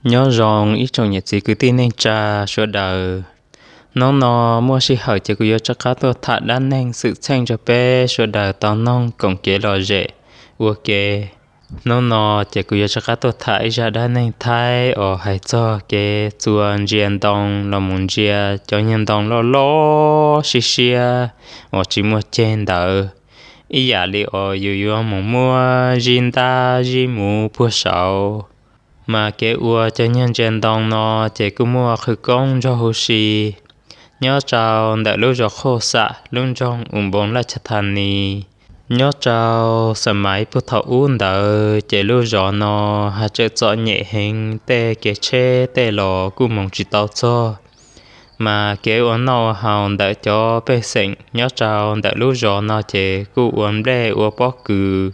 Nyob zoo ib tsoom niam txiv kwv tij neej tsa sawv daws. Hnub no muaj sij hawm ces kuv yuav rov qab tuaj tham dab neeg xwm txheej rau peb sawv daws tau noog koom kev lom zem ua ke. Hnub no ces kuv yuav rov qab tuaj tham ib zaj dab neeg Thaib uas hais txog kev txua ntsia ntoo los mus ntsia cov niag ntoo loj loj siab siab uas tsis muaj ceg ntawd, ib yam li uas yus yuav mus muab zib ntab zib muv puag saud. Mas kev ua cov niag ntsia ntoo no ces kuj muaj qhwv koob nrog huv si nyob rau ntawm lub zos Qhoj Xam lub nroog Us Npoos Laj Chav Thas Nis. Nyob rau xab mais puag thaum ub ntawd ces lub zos no haj tseem txom nyem heev, tej kev tsheb tej los kuj mus tsis tau txog. Mas kev ua noj ua haus ntawm cov pej xeem nyob rau ntawm lub zos no ces kuj ua nplej ua pob kws,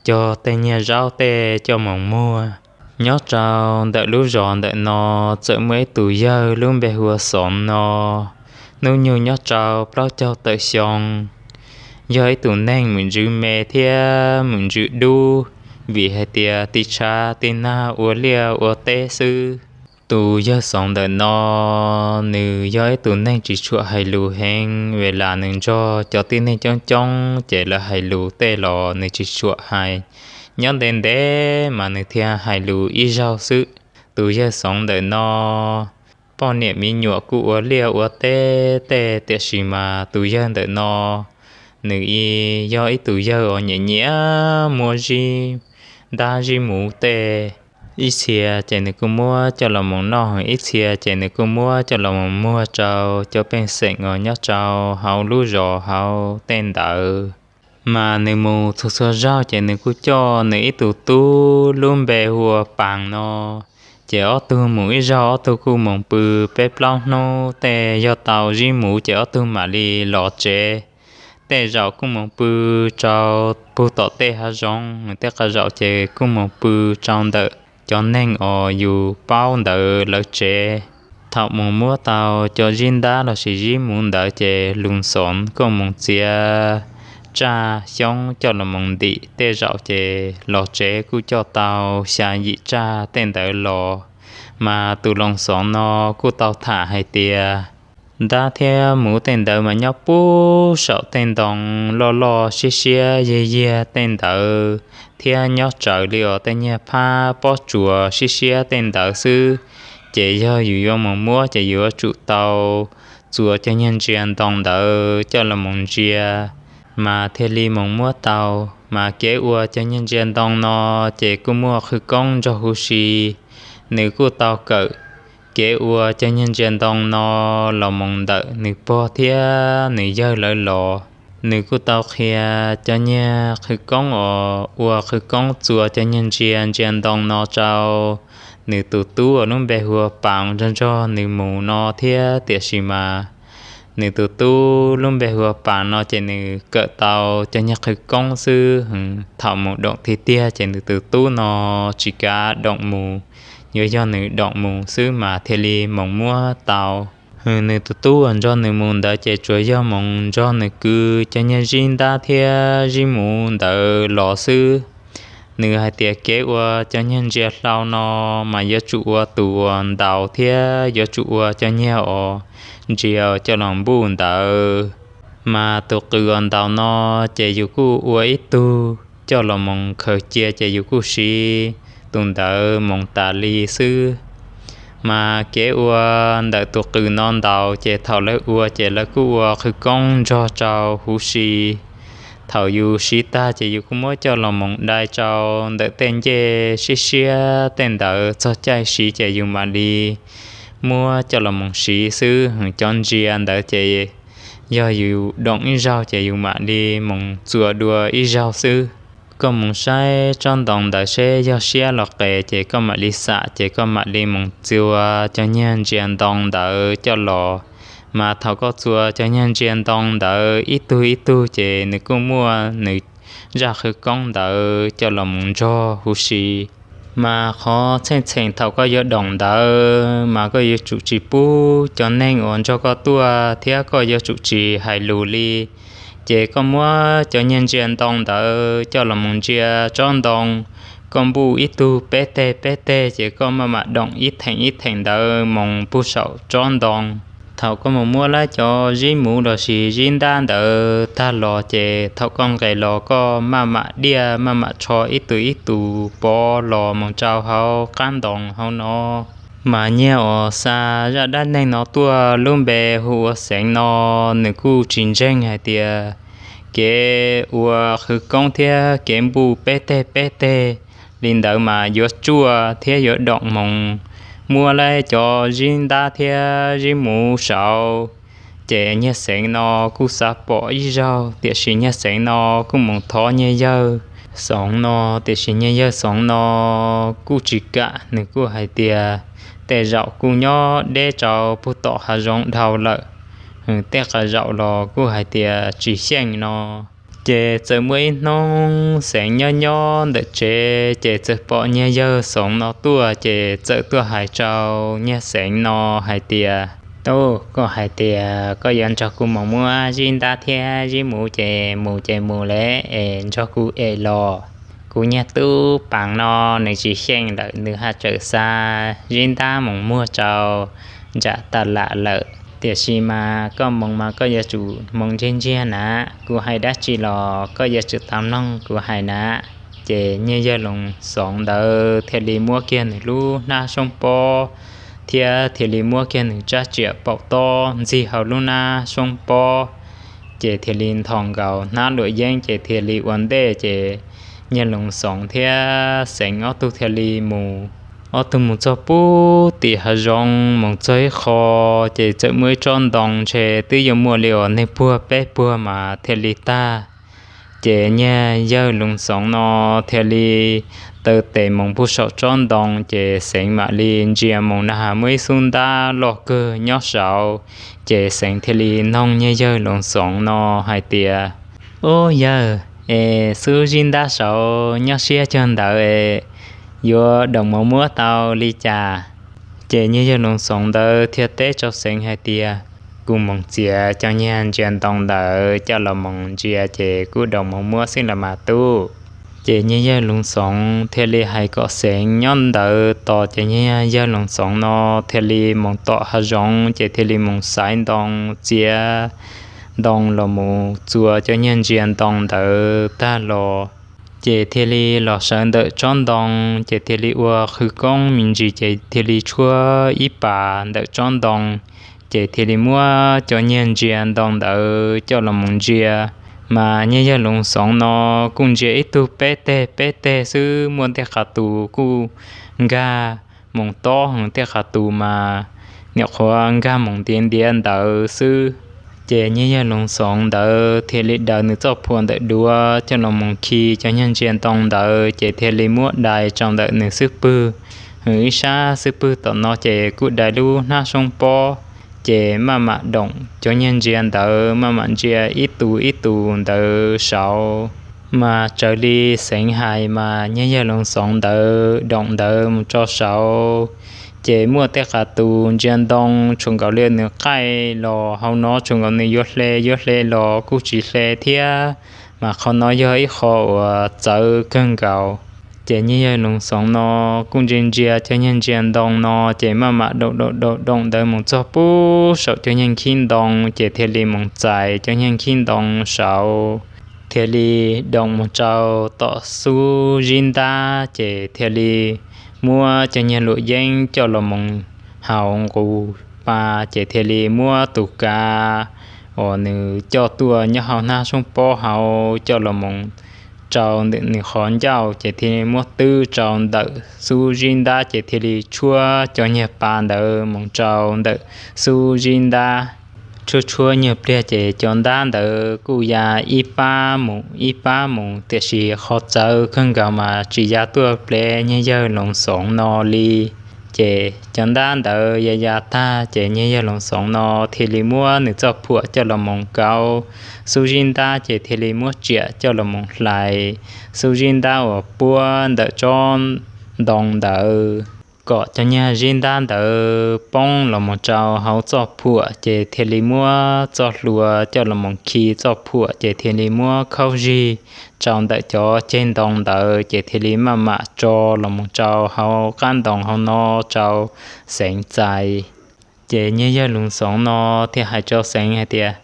cog tej niag zaub tej coj mus muag. Nyob rau ntawm lub zos ntawm no txawm muaj ib tus yawg lub npe hu ua Xoov no, hnub nyoog nyob rau plaub caug tawm xyoo, yog ib tus neeg mum ntsws me thiab mum ntsws dub, vim hais tias tiv tshav tiv nag ua liaj ua teb xwb. Tus yawg Xoov ntawm no, nws yog ib tus neeg tsis tshua hais lus heev, vim las nws nrog cov tib neeg coob coob ces lawv hais lus tej los nws tsis tshua hais. Nyob ntev ntev mas nws thiaj hais lus ib zaug xwb. Tus yawg Xoov ntawm no, poj niam me nyuam kuj ua liaj ua teb tej, tiam sis mas tus yawg ntawm no, nws yog ib tus yawg uas nyiam nyiam muab zib ntab zib muv tej. Ib txhia ces nws kuj muab coj los mus noj, ib txhia ces nws kuj muab coj los mus muag rau cov pej xeem uas nyob rau hauv lub zos hauv tej ntawd. Mas nws mus txhua txhua zaug ces nws kuj coj nws ib tug tub lub npe hu ua Paas no. Ces ob tug mus ib zaug ob tug kuj mus pw peb plaub hnub tej, yog tau zib muv ces ob tug mam li los tsev. Tej zaum kuj mus pw rau puag tom tej hav zoov, tej qhov zaum ces kuj mus pw rau ntawm cov neeg uas yus paub ntawd lawv tsev. Thaum mus muab tau cov zib ntab lossis zib muv ntawd ces lus Xoov kuj mus txiav tsaj xyoob coj los mus ntim, tej zaum ces los tsev kuj coj tau xya yim tsaj tej ntawd los. Mas tus lus Xoov no kuj tau tham hais tias, ntab thiab muv tej ntawd mas nyob puag saum tej ntoo loj loj siab siab yiag yiag tej ntawd, thiab nyob raws li uas tej niag phab pob tsuas siab siab tej ntawd xwb. Ces yog yus yuav mus muab ces yuav tsum tau txua cov niag ntsia ntoo ntawd coj los mus ntsia, mas thiaj li mus muab tau. Mas kev ua cov niag ntsia ntoo no ces kuj muaj qhwv koob nrog huv si. Nws kuj tau kawm kev ua cov niag ntsia ntoo no los mus ntawm nws pog thiab nws yawg lawv los. Nws kuj tau qhia cov niag qhwv koob uas ua qhwv koob txua cov niag ntsia ntsia ntoo no rau nws tus tub uas lub npe hu ua Paas nrog nrog nws mus no thiab, tiam sis mas nws tus tub lub npe hu ua Paas no ces nws kawm tau cov niag qhwv koob xwb. Thaum mus doom tiag tiag ces nws tus tub no tsis kav doom mus, yuav yog nws doom mus xwb mas thiaj li mus muab tau. Nws tus tub uas nrog nws mus ntawd ces tsuas yog mus nrog nws kwv cov niag zib ntab thiab zib muv ntawd los xwb. Nws hais tias kev ua cov niag ntsia hlau no mas yuav tsum ua tus uas ntaus thiab yuav tsum ua cov niag uas ntsia coj los npuj ntawd. Mas tus qws uas ntaus no ces yus kuj ua ib tug coj los mus khaws cia ces yus kuj siv tus ntawd mus tas li xwb. Mas kev ua ntawm tus qws no ntaus ces thaum lawv ua ces lawv kuj ua qhwv koob nrog rau huv si. Thaum yus siv tag ces yus kuj muab coj los mus dai rau ntawm tej ncej siab siab tej ntawd, txog caij siv ces yus mam li muab coj los mus siv xwb. Cov ntsia ntawd ces yog yus doom ib zaug ces yus mam li mus txua dua ib zaug xwb. Koj mus saib tsob ntoo ntawd seb yog siab los qes ces koj mam li xam ces koj mam li mus txua cov niag ntsia ntoo ntawd coj los. Mas thaum koj txua cov niag ntsia ntoo ntawd ib tug ib tug ces nws kuj muaj nws zaj qhwv koob ntawd coj los mus nrog huv si. Mas qhov txheej txheem thaum koj yuav doom ntawd mas koj yuav tsum tsis pub cov neeg uas nrog koj tuaj thiab koj yuav tsum tsis hais lus li. Ces koj muab cov niag ntsia ntoo ntawd coj los mus ntsia tsob ntoo, Koj npuj ib tug peb teg peb teg ces koj maj mam doom ib theem ib theem ntawd moog puag saum tsob ntoo. Thaum koj moog muab lawv cov zib muv lossis zib ntab ntawd tag los ces thaum koj nqes los koj maj mam diaj maj mam tsho ib tug ib tug pov los moog rau hauv qab ntoo hauv no. Mas nyiag uas xa zaj dab neeg no tuaj lub npe hu ua Xeev no, nws kuj tsis ntseeg hais tias kev ua qhwv koob thiab kev npuj peb teg peb teg li ntawd mas yuav tsuaj thiab yuav doom moog muab lawv cov zib ntab thiab zib muv saud. Ces nyiag Xeev no kuj xav pom ib zaug, tiam sis nyiag Xeev no kuj moog thov nyiag yawg Xoov no, tiam sis nyiag yawg Xoov no kuj tsis kam, nws kuj hais tias tej zaum kuj nyob deb rau puag tom hav zoov dhau lawm, tej qas zaum los kuj hais tias tsis xyeej no. Ces txawm muaj ib hnub Xeev nyob nyob ntawm tsev ces txawm pom nyiag yawg Xoov no tuaj, ces txawm tuaj hais rau nyiag Xeev no hais tias, Tub, koj hais tias koj yuav nrog kuv moog muab zib ntab thiab zib muv ces mus ces mus le, es nrog kuv es los. Kuv nyiag tub paas no nws tsis xyeej lawm, nws haj tseem xa zib ntab moog muag rau nram tas lam lawm. Tiam sis mas koj moog mas koj yuav tsum moog ntsiag ntsiag na, kuv hais dab tsi los koj yuav tsum tau mloog kuv hais na. Ces nyiag yawg Loos Xoov ntawd thiaj li muab kiag nws lub hnab soob pob thiab thiaj li muab kiag nws rab riam paum tob ntxig hauv lub hnab soob pob, ces thiaj li nthos nkaus hnab luam yeeb ces thiaj li ua ntej, ces nyiag Loos Xoov thiab Xeev ob tug thiaj li mus. Ob tug mus txog puag tim hav zoov, mus txog ib qho ces txawm muaj ib tsob ntoo ntshe twb yuav muaj li uas neeg puag peb puag mas thiaj li tag. Ces nyiag yawg Loos Xoov no thiaj li taw tes mus puag saum tsob ntoo, ces Xeev mam li ntsia mus na has muaj ib xub ntab loj kawg nyob saud. Ces Xeev thiaj li noog nyiag yawg Loos Xoov no hais tias, Ub yawg, es xub zib ntab saud nyob siab cag ntawd es yuav doom mus muab tau li cas? Ces nyiag yawg Loos Xoov ntawd thiaj teb rau Xeev hais tias, Kuv mus txiav cov nyiag ntsia ntoo ntawd coj los mus ntsia ces kuv doom mus muab xwb los mas tub. Ces nyiag yawg Loos Xoov thiaj li hais kom Xeev nyob ntawd tos, ces nyiag yawg Loos Xoov no thiaj li mus tom hav zoov, ces thiaj li mus xaiv ntoo, txiav ntoo los mus txua cov nyiag ntsia ntoo ntawd tag los, ces thiaj li los sawv ntawm tsob ntoo, ces thiaj li ua qhwv koob me ntsis, ces thiaj li tshuab ib pas ntawm tsob ntoo, ces thiaj li muab cov nyiag ntsia ntoo ntawd coj los mus ntsia. Mas nyiag yawg Loos Xoov no kuj ntsia ib tug peb teg peb teg xwb, muaj tej qhov tus kuj nkag mus tob heev, tej qhov tus mas nyuam qhuav nkag mus ntiav ntiav ntawd xwb. Ces nyiag yawg Loos Xoov ntawd thiaj li daws nws txoj phuam ntawm duav coj los mus khi cov nyiag ntsia ntoo ntawd, ces thiaj li muab dai rau ntawm nws xub pwg. Nws ib sab xub pwg tom no ces kuj dai lub hnab soob pob, ces maj mam doom cov nyiag ntsia ntawd maj mam ntsia ib tus ib tus ntawd saud. Mas raws li Xeev hais mas nyiag yawg Loos Xoov ntawd doom ntawd mus rau saud, ces muaj tej qhov tus ntsia ntoo tshuav nkaus li nws qaij los hauv no, tshuav nkaus nws yuav hle yuav hle los kuj tsis hle thiab. Mas qhov no yog ib qho uas txawv kawg nkaus. Ces nyiag yawg Loos Xoov no kuj ntsia ntsia cov nyiag ntsia ntoo no, ces maj mam doom doom doom doom ntawd mus txog puag saum cov nyiag nkhib ntoo, ces thiaj li mus txais cov nyiag nkhib ntoo saud, thiaj li doom mus rau tom xub zib ntab, ces thiaj li muab cov nyiag luam yeeb coj los mus haus nqus pa, ces thiaj li muab tus kav uas nws coj tuaj nyob hauv hnab soob pob hauv coj los mus rau ntawm nws qhov ncauj, ces thiaj li muab twb rau ntawm xub zib ntab, ces thiaj li tshuab cov nyiag pa ntawd mus rau ntawm xub zib ntab. Tshuab tshuab nyuag pliag ces cov ntab ntawd kuj ya ib pab mus ib pab mus, tiam sis qhov txawv kawg nkaus mas tsis ya tuaj plev nyiag yawg Loos Xoov no li. Ces cov ntab ntawd ya ya tag, ces nyiag yawg Loos Xoov no thiaj li muab nws txoj phuam coj los mus kauv xub zib ntab, ces thiaj li muab riam coj los mus hlais xub zib ntab uas puab ntawm tsob ntoo ntawd. kom cov niag zib ntab ntawd poob los mus rau hauv txoj phuam, ces thiaj li muab txoj hlua coj los mus khi txoj phuam, ces thiaj li muab khaub zig rau ntawm cov ceg ntoo ntawd, ces thiaj li maj mam tso los mus rau hauv qab ntoo hauv no rau Xeev txais. Ces niag yawg Lus Xoov no thiaj hais rau Xeev hais tias,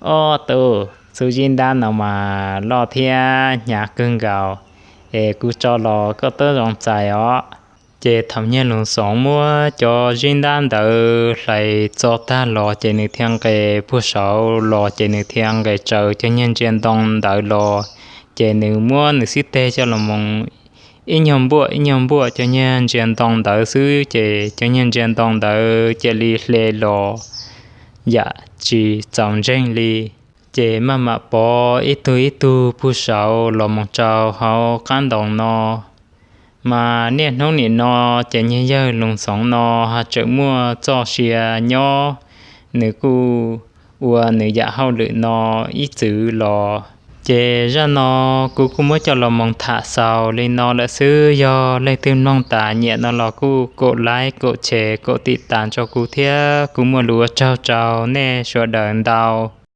Ob tug, txuj zib ntab no mas loj thiab hnyav kawg nkaus, es kuv tso los koj twb zoo txais os. Ces thaum niag Lus Xoov muab cov zib ntab ntawd hlais txo tag los, ces nws thiaj nqes puag saud los, ces nws thiaj nqes raws cov niag ntsia ntoo ntawd los, ces nws muab nws xib teg coj los mus ib nyuag npuaj ib nyuag npuaj cov niag ntsia ntoo ntawd xwb, ces cov niag ntsia ntoo ntawd cia li hle los yam tsis txaus ntseeg li. Ces maj mam pov ib tug ib tug puag saud los mus rau hauv qab ntoo no. Mas niaj hnub nim no ces niag yawg Lus Xoov no ho tseem muaj txoj sia nyob, nws kuj ua nws yam hauj lwm no ib txwm los. Ces zaj no kuv kuj muab coj los mus tham xaus li no lawm xwb. Yog leej twg mloog tas nyiam no los kuj kaum like, kaum share, kaum tim tas rau kuv thiab. Kuv muaj lus ua tsaug rau nej sawv daws ntau.